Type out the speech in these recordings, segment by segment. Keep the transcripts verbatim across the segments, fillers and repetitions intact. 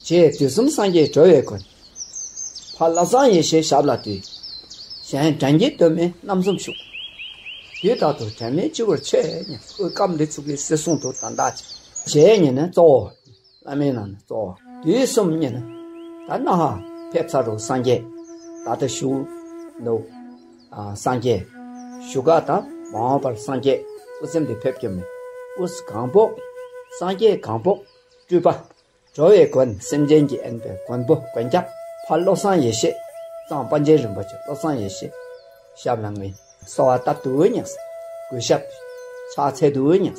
ཞེས་དུས་གསུམ་སངས་རྒྱས་འགྲོ་བའི་མགོན། ཕ་བློ་བཟང་ཡེ་ཤེས་ཞབས་ལ་འདུད། གཞན་དྲན་གྱི་གདོད་མའི་རྣམ་གསུམ་བཞུགས། དུས་རྟག་ཏུ་དྲན་མེད་སྤྱི་བོར་མཆོད་ཉེ། དབུས་སྐམ་རི་ཚུགས་ཀྱི་གསེར་སྲུང་དུ་ད་ལྟ་ཅི། ཞེས་ཉེ་ན་གཙོ་བོ། བླ་མའི་ནང་ན་གཙོ་བོ། དུས་གསུམ་ཉེ་ན། ད་ན་ཧ་ཕེབས་ཚར་རུ་སངས་རྒྱས། ད་ལྟ་བཞུགས་འདུག་ཨ། སངས་རྒྱས། བཞུགས་སྒར་ད་མ་འོངས་པར་སངས་རྒྱས་དབུ་སེམས་དེ་ཕེབས་རྒྱུ་མེད། དབུ་གང་པོ། སངས་རྒྱས་གང་པོ། སྤྲུལ་པ། འགྲོ་བའི་མགོན། སེམས་ཅན་གྱི་དབེན་པའི་མགོན་པོ་མགོན་སྐྱབས་ཕ་བློ་བཟང་ཡེ་ཤེས། གཙང་པཎ་ཆེན་རིན་པོ་ཆེ་བློ་བཟང་ཡེ་ཤེས། ཞབས་ལ་ངའི་གསོལ་བ་བཏབ་འདུག་ཉེ། གུས་ཞབས་ཕྱག་འཚལ་འདུག་ཉེ།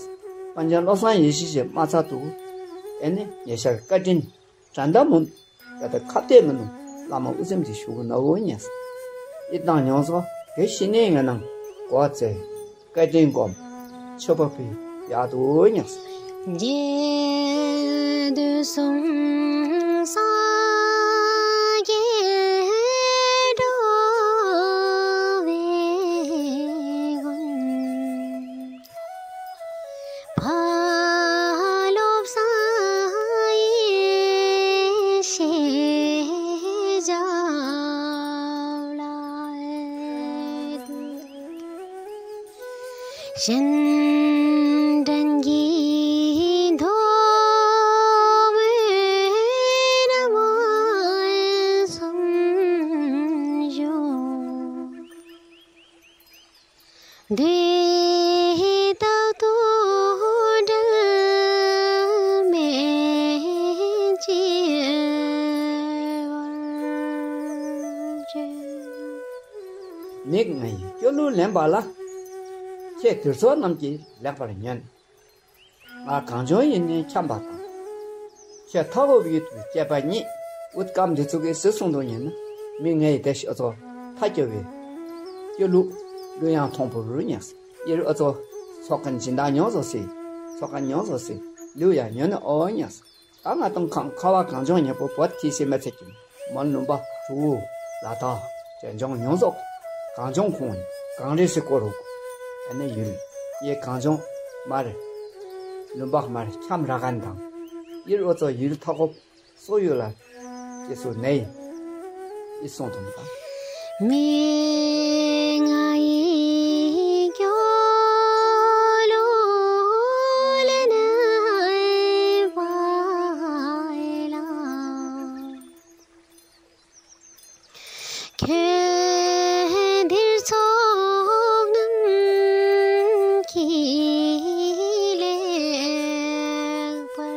པཎ་ཆེན་བློ་བཟང་ཡེ་ཤེས་ཞེས་མ་ཚར་འདུག་ཨེ་ནི་ཉེ་ཞར་བཀའ་དྲིན་དགྲ་ཟླ་མུན། ད་ལྟ་ཁ་གཏད་མི་ནུབ་བླ་མ་དབུ་སེམས་ཀྱི་བཞུགས་ནའོ་ཉེ། ཡིད་དང་མྱོང་ཚོར་དེ་ཤི་ནས་ངན་ནང་གོ་ཚེ། བཀའ་དྲིན་སྒོམ། ཆོས་པ་ཕི་ཡག་ཏུ་ཉགས། རྒྱས་བསྡུས་གསུང་སངས་རྒྱས་འགྲོ་བའི་མགོན། ཕ་བློ་བཟང་ཡེ་ཤེས་ཞབས་ལ་འདུད། གཞན་དྲན་གྱི་མདོ་སྨད་ན་མ་སོང་ཞོག་དེ་རྟག་ཏུ་འབྲལ་མེད་སྤྱི་བོར་བྱོན། མིག་ལྔ་ཡི་སྐྱོ་གླུ་ལེན་པ་ལ། ཁྱེད་དུར་ཚོགས་རྣམས་ཀྱིས་ལེགས་པར་ཉོན། ང་གངས་ལྗོངས་ཡུལ་ནས་འཁྱམས་པ་དང་། ཁྱེད་མཐའ་འཁོབ་ཡུལ་དུ་སྐྱེས་པ་ཉིད། དབུ་སྐམ་འདི་ཚུ་གི་གཟི་སྲུང་དུ་ཉན་ན། མི་ངའི་དེ་ཤོ་ཚོ་མཐའ་སྐྱོ་བའི་སྐྱོ་གླུ། གླུ་དབྱངས་མཐོན་པོ་རུ་ཉགས། ཡིར་ཨོ་ཚོ་ཚོགས་མཁན་སྦྱིན་བདག་མྱོང་བཟོ་སྲིད། ཚོགས་མཁན་མྱོང་བཟོ་སྲིད། གླུ་ཡང་ཉོན་ནི་ཨོ་ཉགས། ད་ང་དང་ཁང་ཁ་བ་གངས་ལྗོངས་ཉེ་པོ་བོད་ཁྱི་སེ་མ་ཚེ་ཀྱི་མོན་ལུང་པ་གྲུ་ལ་དྭགས་བྲན་ལྗོངས་ཉོང་ཚོགས། གངས་ལྗོངས་ཁོངས་གངས་རི་སི་ཀོ་རུ། ཨ་ནེ་ཡུལ་ཡེ་གངས་ལྗོངས་མར་ལུང་པ་མར་འཁྱམས་ར་གན་དང་། ཡིར་ཨོ་ཚོ་ཡུལ་མཐའ་འཁོབ་སོག་ཡུལ་ལ་སྐྱེ་སོ་ནའི་ཨི་སོང་དང་དང་། མི་ང་ཡི་སྐྱོ་གླུ་ལེན་པ་ལ། ཁྱེད་འདིར་ཚོགས་རྣམས་ཀྱིས་ལེགས་པར་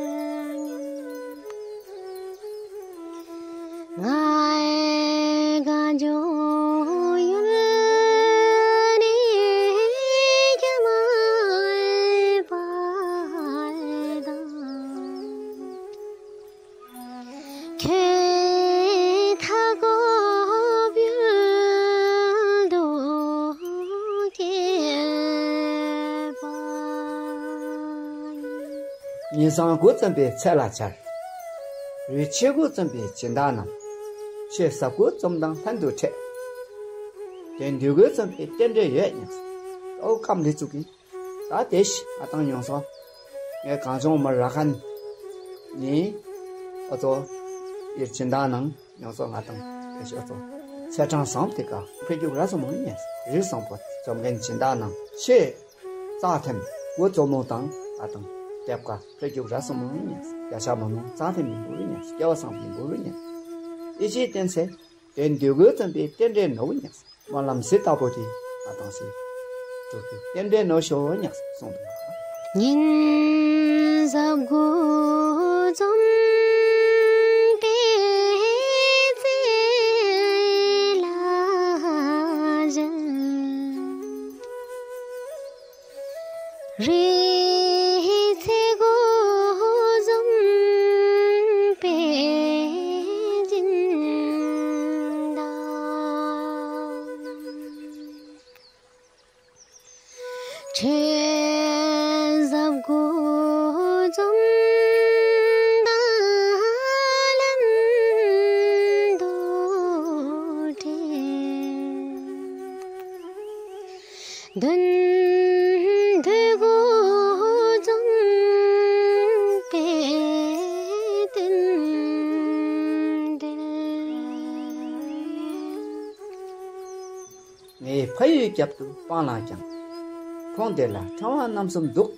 ཉོན། ངའི་གངས་ལྗོངས་ཡུལ་ནས་ཀྱང་མ་པར་དང་། ཁྱེད་མཐའ་འཁོབ་ཡུལ་དུ་སྐྱེས་པ་ཡིན། ཉིན་སྲང་དགུ་ཙམ་པའི་ཚེ་ལ་འཆར། རུས་ཆེ་དགུ་ཙམ་པའི་སྦྱིན་བདག་རྣམས། ཆོས་ཟབ་དགུ་རྩོམ་དང་ལྷན་དུ་འཕྲད། དོན་འདུས་དགུ་རྩོམ་པའི་རྟེན་འབྲེལ་ཡོད་སྙམ། ཨོ་སྐམ་རི་ཚུགས་ཀྱི། ད་དེ་ཞིག་ང་དང་ཡོང་སོང་། ངས་གངས་ལྗོངས་མ་ར་ཁན་ནི་ཨོ་ཚོ་ཡིར་སྦྱིན་བདག་ནང་ཡོང་སོང་། ང་དང་དེ་ཞིག་ཨོ་ཚོ་ཚེས་གྲངས་བཟང་དེ་ཀ་ཕེབས་རྒྱུག་ར་སོང་མོ་ཡིན། རིགས་བཟང་པོ་འཛོམས་མཁན་སྦྱིན་བདག་ནང་ཆེ་རྩ་ཐེམ་འུ་ཚོ་མོ་དང་ང་དང་དེབ་ཀ་ཕེབས་རྒྱུག་ར་སོང་མོ་ཡིན། རྒྱ་ཤ་མོ་ནོ་རྩ་ཐེམ་ཡིན་པོ་ཡིན། སྐལ་བ་བཟང་པོ་ཡིན་པོ་ཡིན། ཨི་ཅིའི་བརྟེན་ཚེ། དེ་འདོད་དགུ་བརྩམས་པའི་རྟེན་འབྲེལ་ནོར་བུ་ཉགས། སྨོན་ལམ་གཟི་ལྟ་བུ་དེ་ང་དང་སྲིད། སྒྲུབ་རྒྱུ་རྟེན་འབྲེལ་ནོར་ཤོ་ཉགས་གསུངས་འདུག་ཉིན་གཟབ་དགུ་འཛོམས་པའི་རྩེ་ལ་བཞུགས། རེས་ཚེ་སྒོ་འཛོམས་པའི་སྦྱིན་བདག། ཆོས་ཟབ་དགུ་འཛོམས་དང་ལྷན་དུ་འཕྲད། དོན་འདོད་དགུ་འཛོམས་པའི་དོན་ ངའི་ཕ་ཡུལ་རྒྱབ་ཏུ་སྤང་ལངས་ཀྱང་། ཁོང་དེ་ལ་ཕྲེང་བ་རྣམ་གསུམ་འདུག་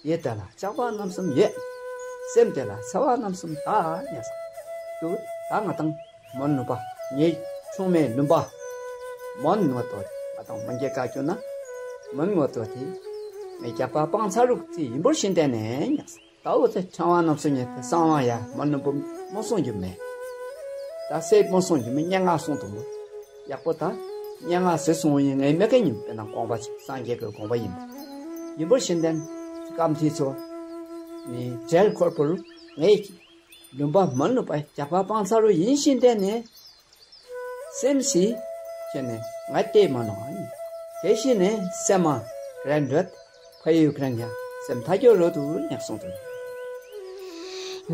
ཡིད་དེ་ལ་ལྕགས་པ་རྣམ་གསུམ་ཡོད། སེམས་དེ་ལ་ཚེར་བ་རྣམ་གསུམ་དག་ཡ་ས། ཏུ་ད་ང་དང་མོན་ལུང་པ། ངའི་ཆུང་མའི་ལུང་པ། མོན་ངོ་ཏོ། ང་དང་མོན་གྱི་བཀའ་བརྒྱུད་ན་མོན་ངོ་ཏོ་དེ། ངའི་རྒྱབ་ཁ་སྤང་ཚར་རུག་ཚེ་ཡིན་པར་ཤིན་ཏེ་ནས་ཉག་ས། ད་འུ་ཚོ་ཕྲེང་བ་རྣམ་གསུམ་ཉིད་དུ་གསང་བ་ཡ་མ་ནུ་བུ་མོ་གསུང་རྒྱུ་མེད། ད་སྲས་མོ་གསུང་རྒྱུ་མེད། སྙན་ངག་གསུང་དུ་མོ། ཡག་པོ་ད་སྙན་ངག་ཟེར་གསུང་ཡིན་ངའི་མི་ཁ་ཉིན་དཔེར་ན་དགོངས་པ་ཅིག་སངས་རྒྱས་ཀྱི་དགོངས་པ་ཡིན། ཡིན་པར་ཤིན་ཏན་སྐམ་ཐིག་ཚོ་ནི་འབྲེལ་འཁོར་པོར་ངའི་ལུང་པ་མ་ནུ་པ་རྒྱ་པ་སྤང་ཚར་རུ་ཡིན་ཤིན་ཏན་ནས། སེམས་སི་ཁྱོད་ནི་ང་ལྟས་མ་ནོ། དེ་བཞིན་ནི་སེམས་མ་རན་འགྲོད་ཕ་ཡུལ་ཁྲང་ཡ་སེམས་ཐ་ཀྱོ་རོ་དུ་ཉག་སོང་དུ།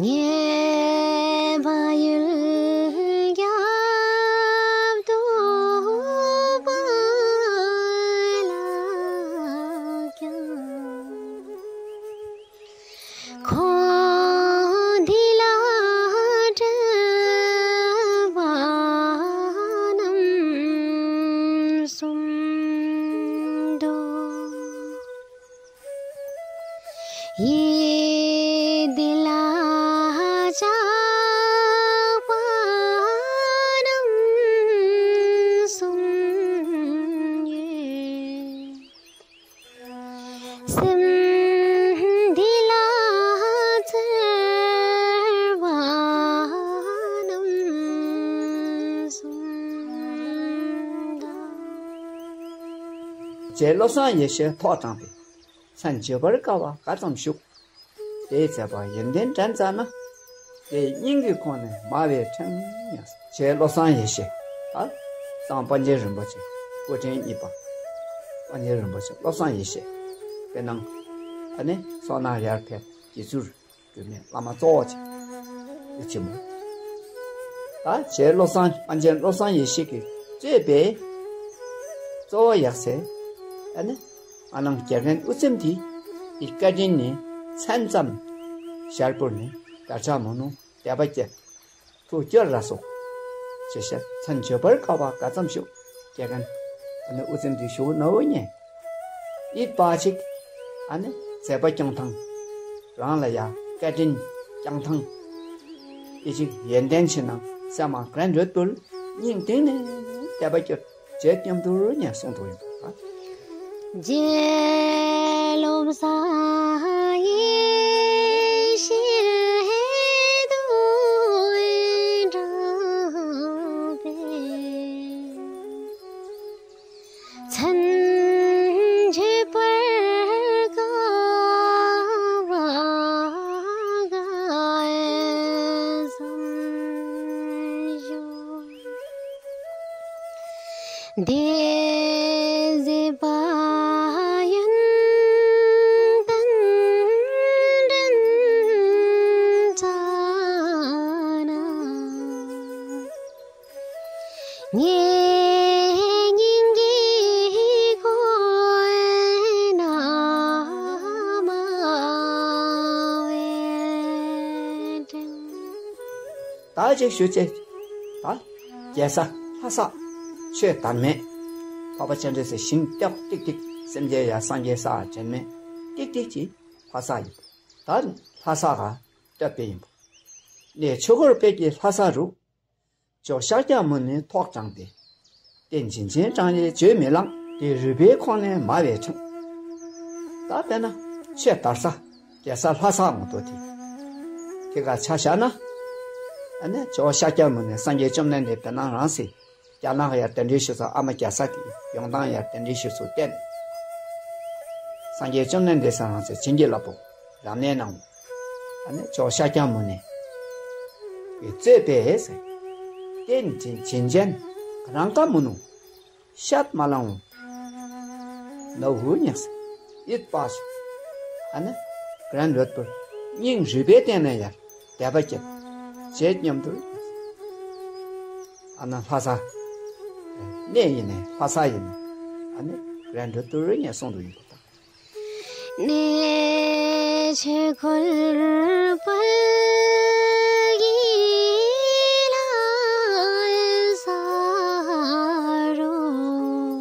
ངེས་པ་ཡུལ་རྒྱབ་ཏུ་བ་ལ་ཀྱང་། ཁོང་འདི་ལ་སྤྲད་པ་རྣམ་གསུམ་འདུག་ཡིད་འདི་ལ་ཆགས་པ་རྣམ་གསུམ་ཡོད། སེམས་འདི་ལ་ཚེར་བ་རྣམ་གསུམ་དང་། རྗེ་བློ་བཟང་ཡེ་ཤེས་ཐོག་དྲངས་པའི་མཚན་བརྗོད་པར་དཀའ་བ་ག་ཙམ་བཞུགས། དེའི་མཛད་པ་ཡོན་ཏན་དྲན་ཙ་ན། དེ་སྙིང་གི་ཁོང་ནས་མ་བའི་ཕྲེང་ཡང་། རྗེ་བློ་བཟང་ཡེ་ཤེས། ཨ། གཙང་པཎ་ཆེན་རིན་པོ་ཆེ་སྐུ་ཕྲེང་གཉིས་པ། པཎ་ཆེན་རིན་པོ་ཆེ་བློ་བཟང་ཡེ་ཤེས། དཔེར་ན། ཨ་ནི་སོ་ནམ་ཡར་ཕེབས་དགེ་ཚུལ་སྒྲོལ་མའི་བླ་མ་གཙོ་བོ་ཆེ། དེ་ཆེན་མོ། ད་རྗེ་བློ་བཟང་པཎ་ཆེན་བློ་བཟང་ཡེ་ཤེས་ཀྱིས་གཙོས་པའི་གཙོ་བོ་ཡག་སའི། ཨ་ནི། ཨ་ནང་རྒྱལ་མཁན་དབུ་ཚེམ་དེ་ཡི་བཀའ་དྲིན་ནི་མཚན་ཙམ་ཞལ་པོར་ནི་དར་ཆ་མོ་ནུ་དད་པ་སྐྱེད། ཐུགས་སྐྱོར་ར་སོགས། ཞེས་བཤད་མཚན་བརྗོད་པར་དཀའ་བ་ག་ཙམ་བཞུགས། རྒྱལ་མཁན་ཨ་ནི་དབུ་ཚེམ་དེ་ཞུ་ནོ་ཉེ། ཡིད་པ་ཅིག་ཨ་ནི་མཛད་པ་སྐྱོང་ཐང་། རང་ལ་ཡ་བཀའ་དྲིན་བསྐྱང་ཐང་། ཨི་ཅིག་ཡོན་ཏན་ཆེ་ན་སེམས་མ་གྲོན་འགྲོ་ཏུལ་སྙིང་གཏིང་ནས་དད་པ་སྐྱོར། རྗེ་མཉམ་དུ་ཉན་གསུང་དུ་ཡོད་པ། རྗེ་བློ་བཟང་ཡེ་ཤེས་དུ་འདྲ་བའི། མཚན་བརྗོད་པར་དཀའ་བ་ག་ཙམ་བཞུགས། དེ་མཛད་པ་ཡོན་ཏན་དྲན་ཙ་ན། ངེད་སྙིང་གི་ཁོང་ན་མ་བའི་དྲན། ད་ཅིག་ཞུ་ཅེས། ད་རྒྱལ་ས་ལྷ་ས་ཆོས་དར་མེད། འཕགས་པ་སྤྱན་རས་གཟིགས་ཞིང་སྐྱོབ་ཏིག་ཏིག་སེམས་ཅན་ཡ་སངས་རྒྱས་ས་དྲན་མེད་ཏིག་ཏིག་ཅིག་ལྷ་ས་ཡིན། ད་ལྷ་ས་ག་སྟོད་པའི་ཡིན་པ། གནས་ཆོས་འཁོར་དཔལ་གྱི་ལྷ་ས་རུ། ཇོ་ཤཱཀྱ་མུ་ནེ་ཐོག་དྲངས་ཏེ། རྟེན་བྱིན་ཅན་གྲངས་ལས་བརྗོད་མི་ལང་། དེ་རུས་པའི་ཁོང་ནས་མ་བའི་ཕྲེང་། ད་དཔེར་ན་ཆོས་དར་ས་རྒྱལ་ས་ལྷ་ས་ངོ་ཏོ་དེ། དེ་ག་ཆ་བཞག་ན། ཨ་ནི་ཇོ་ཤཱཀྱ་མུ་ནེ་སངས་རྒྱས་བཅོམ་ལྡན་འདས་དཔེར་ན་རང་སྲིད། རྒྱ་ནག་ཡར་གདན་འདྲེན་ཞུ་ས་ཨ་མ་རྒྱལ་ས་གི་ཡོང་སྟངས་ཡར་གདན་འདྲེན་ཞུ་ཚུལ་བསྟན། སངས་རྒྱས་བཅོམ་ལྡན་འདས་ས་རང་སྲིད་བྱིན་གྱིས་བརླབ་པོ་རབ་གནས་གནང་། ཨ་ནི་ཇོ་ཤཱཀྱ་མུ་ནེ་གི་གཙོས་པའི་རྟེན་བྱིན་ཅན་རང་ཀ་མུ་ནུ་ཤད་མ་ལང་ནོ་ཧུ་ཉགས་ཡིད་པ་སུ། ཨ་ནི་གྲོན་འགྲོ་ཏུ་སྙིང་རུས་པའི་སྟེང་ནས་ཡར་དད་པ་སྐྱེད། རྗེ་མཉམ་དུ་ཨ་ནི་ལྷ་ས་གནས་ཡིན་ནས་ལྷ་ས་ཡིན་ནས་ཨ་ནི་གྲོན་འགྲོ་ཏུ་རུ་ཉེ་གསུང་དུ་ཡིན་པ་དང་། གནས་ཆོས་འཁོར་དཔལ་གྱི་ལྷ་ས་རུ།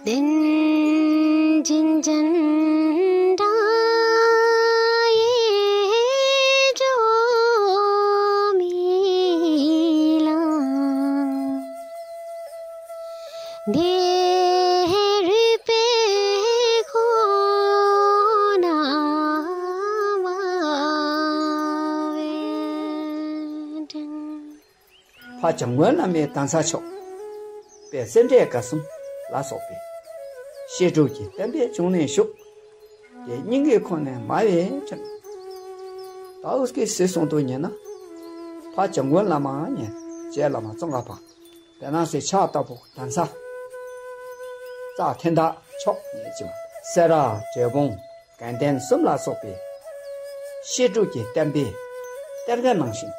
དེན་ཅིན་ཅན་ཏྲ་ཡེ་ཇོ་མི་ལ། དེ་རུ་པེ་ཁོ་ན་མ་བེ་དྲན། ཕ་བྱམས་མགོན་བླ་མའི་གདན་ས་མཆོག་དཔལ་སེ་འབྲས་དགའ་གསུམ་ལ་སོགས་པའི་བཤད་སྒྲུབ་ཀྱི་བསྟན་པའི་འབྱུང་གནས་བཞུགས། དེ་སྙིང་གི་ཁོང་ནས་མ་བས་ཁྲིམས། ད་འུ་སྐད་སྲིད་སྲུང་དུ་ཉན་ན། ཕ་བྱམས་མགོན་བླ་མ་ཉན། རྗེ་བླ་མ་ཙོང་ཁ་པ། དེ་ནང་སྲིད་ཕྱག་ལྟ་བུ་གདན་ས། རྩ་འཐེན་ཐག་ཆོད་ཉན་ཅིང་སེ་ར་འབྲས་སྤུངས་དགའ་ལྡན་གསུམ་ལ་སོགས་པའི་བཤད་སྒྲུབ་ཀྱི་བསྟན་པའི་གཏེར་ཁ་ནང་བཞིན།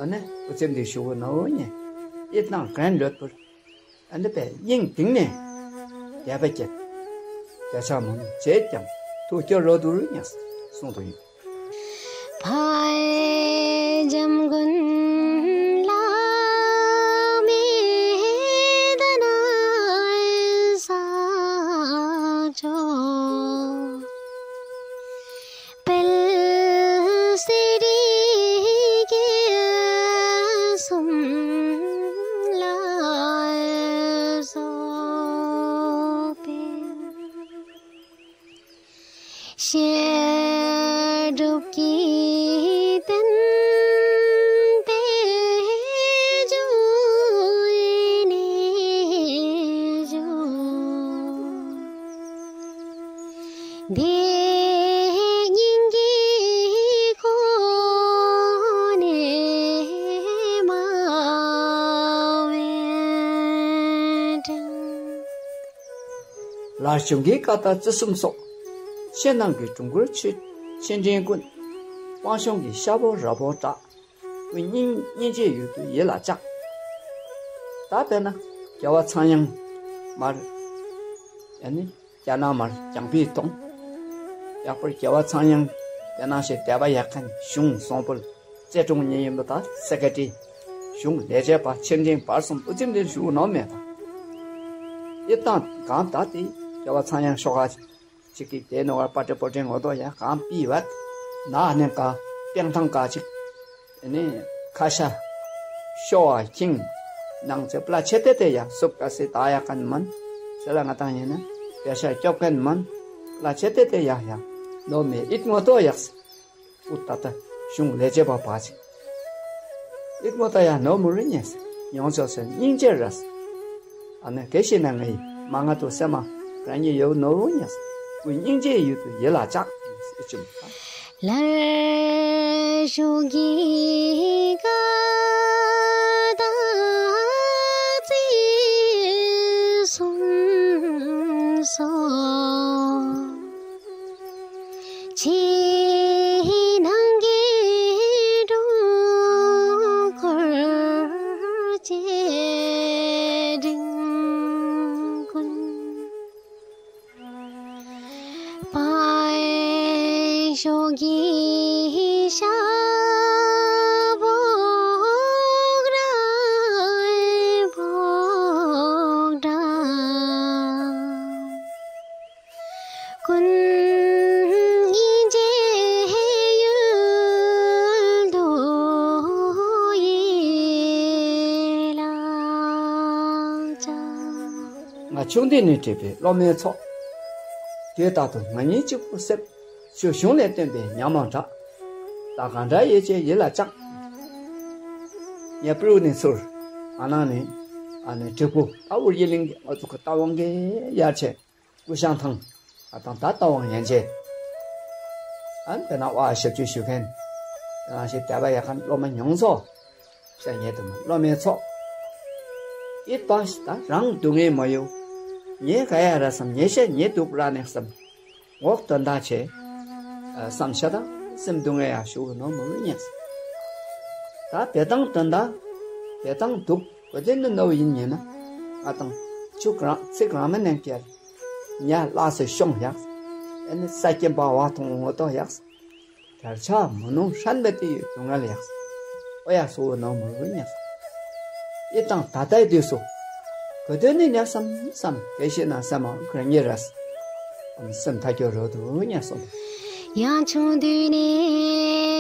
ཨ་ནི་འུ་ཚེམ་འདི་ཞུ་བོ་ནོ་ཉན། ཡིད་དང་གན་ལོད་པར། ཨ་ནི་པས་སྙིང་གཏིང་ནས་དད་པ་བསྐྱེད། དད་ཕྱག་མང་བྱས་ཀྱང་ཐུགས་སྐྱོ་རོ་དུར་ཉག་གསུང་དུ་ཡིན། ཕའི་འཇམ་མགོན་ལ་མི་ད་ན་ས་ཅོ། དཔལ་སེ་རི་གེ་གསུམ་ལ་སོགས་པའི་བཤད་སྒྲུབ་ཀྱི་བསྟན་པའི་འབྱུང་གནས་བཞུགས། དེ་སྙིང་གི་ཁོང་ནས་མ་བས་དྲན། ལར་གཞུང་གི་བཀའ་རྟགས་བརྩི་སྲུང་སོགས། ཕྱི་ནང་གི་དྲུང་འཁོར་ཆེ་ཆེ་འབྲིང་ཀུན། དབང་གཞུང་གི་ཤ་བོ་ར་བོ་གྲགས། ཀུན་སྙིང་སྙིང་རྗེའི་ཡུལ་དུ་ཡིད་ལ་བཅགས། ད་དཔེར་ན་རྒྱལ་བ་ཚངས་དབྱངས་མར། ཡང་ནི་རྒྱ་ནག་མར་རྒྱང་འཕེལ་གཏོང་། ཡག་པར་རྒྱལ་བ་ཚངས་དབྱངས་དེ་ནང་བཞིན་དད་པ་ཡག་མཁན་གཞུང་གསང་ཕུལ་རྩེ་དྲུང་གཉེར་ཡིན་པ་དང་སེ་ཀེ་ཊི་རི། གཞུང་ལས་བྱེད་པ་ཆེ་འབྲིང་བར་གསུམ་དབུ་འཛིན་འདིར་བཞུགས་ནོ་མེད་པ། ཡི་དང་གང་ད་དེ་རྒྱལ་བ་ཚངས་དབྱངས་ཤོག་ཁ་ཅིག་གིས་དེ་ནོ་བར་པ་ཏྲེ་པོ་ཏྲེ་ངོ་ཏོ་ཡང་གང་པི་བད་ན་ནས་ག་པེང་ཐང་ག་ཅིག་ཨ་ནི་ཁ་ཤ་ཤོ་བ་ཁྱིང་ནང་ཚེ་པླ་ཆེ་ཏེ་ཏེ་ཡ་སུབ་ཀ་སི་ད་ཡ་ཀན་མན། སེ་ལ་ང་དང་ཡིན་ན་པེ་ཤ་སྐྱོབ་མཁན་མན། པླ་ཆེ་ཏེ་ཏེ་ཡ་ཡ་ནོ་མེ་ཨིད་ངོ་ཏོ་ཡག་སི། ཨུ་ཏ་ཏ་གཞུང་ལས་བྱེད་པ་བ་ཅིག་ཨིད་ངོ་ཏོ་ཡ་ནོ་མུ་རི་ཉེ་སི་ཡོང་ཆོག་སེ་སྙིང་རྗེ་ར་སི། ཨ་ནི་གལ་སྲིད་ན་ང་ཡི་མ་ང་དུ་སེ་མ་རང་ཉིད་ཡོད་ནོ་བུ་ཉེ་སི་ཀུན་སྙིང་རྗེའི་ཡུལ་དུ་ཡིད་ལ་བཅགས་ཨེ་ཅུམ། ལར་ཞུགས་ཀྱི་བཀའ་དང་བརྩི་སྲུང་སོགས། ཕྱི་ནང་གི་དྲུང་འཁོར་ཆེ་འབྲིང་ཀུན། པའི་ཤོག་གི་ཤ་བོག་ར་བོག་ར། ཀུན་སྙིང་རྗེའི་ཡུལ་དུ་ཡིད་ལ་བཅགས། ང་ཆུང་དུས་ནས་བྲིས་པའི་སློབ་མའི་ཚོགས། དུས་རྟག་ཏུ་ང་གཉིས་གཅིག་པུ་སེམས། ཞུ་གཞུང་ལས་བཏོན་པའི་ཉམས་མང་དྲག་ད་གང་འདྲ་ཡོད་ཅེས་ཡིད་ལ་བཅགས། ངས་པུ་རུ་ནས་ཚུར། ཨ་ནང་ནས། ཨ་ནས་གྲི་གུ་ཨ་འུར་ཡི་གླིང་གི་ང་ཚོ་གི་རྟ་དབང་གི་ཡར་ཆེ། ཀུ་ཤང་ཐང་། ཨ་དང་ད་རྟ་དབང་ཡན་ཆད། ཨ་དེ་ན་བ་ཞབས་ཕྱི་ཞུ་མཁན། དེ་ནང་བཞིན་དད་པ་ཡག་མཁན་སློབ་མ་མྱོང་ཚོ། ཟེར་ཉེ་དུ་མ་སློབ་མའི་ཚོགས། ཨིད་པ་ཞིག་ད་རང་སྡུག་བསྔལ་མ་ཡོང་། ཉེ་ག་ཡ་ར་བསམ་ཉེ་ཤ་ཉེ་སྡུག་ར་ནས་བསམ། འོག་དོན་དག་ཆེ། བསམ་ཤ་དང་སེམས་སྡུག་བསྔལ་ཡང་ཞུ་གི་ནོ་མི་མི་ཉན། ད་བེ་ཏང་དོན་དག་བེ་ཏང་སྡུག་གོ་དེ་ནི་ནོ་ཡིན་ཉན་ན། ང་དང་ཆུ་གང་ཚིག་གང་མི་ནན་ཀྱལ། ཉ་ལགས་སུ་ཤོང་ཡག་ཨེ་ནི་ས་སྐྱེམ་པ་བ་ཐོང་ངོ་ཏོ་ཡག་དར་ཆ་མུ་ནུ་ཧྲན་པ་དེ་ཡོད་དུ་ངལ་ཡག་ཨོ་ཡག་སོ་ནོ་མི་རུ་ཉག་ཨེ་དང་ད་ལྟའི་དུས་སུ་ གོ་དོན་ནི་ཉག་བསམ་བསམ་དེ་ཤེས་ན་བསམ་མ་ཁོ་རང་ཉེ་ར་སེམས་ཐག་གྱོ་རོ་དུ་ཉག་སོང་། ཡང་ཆུང་དུས་ནས།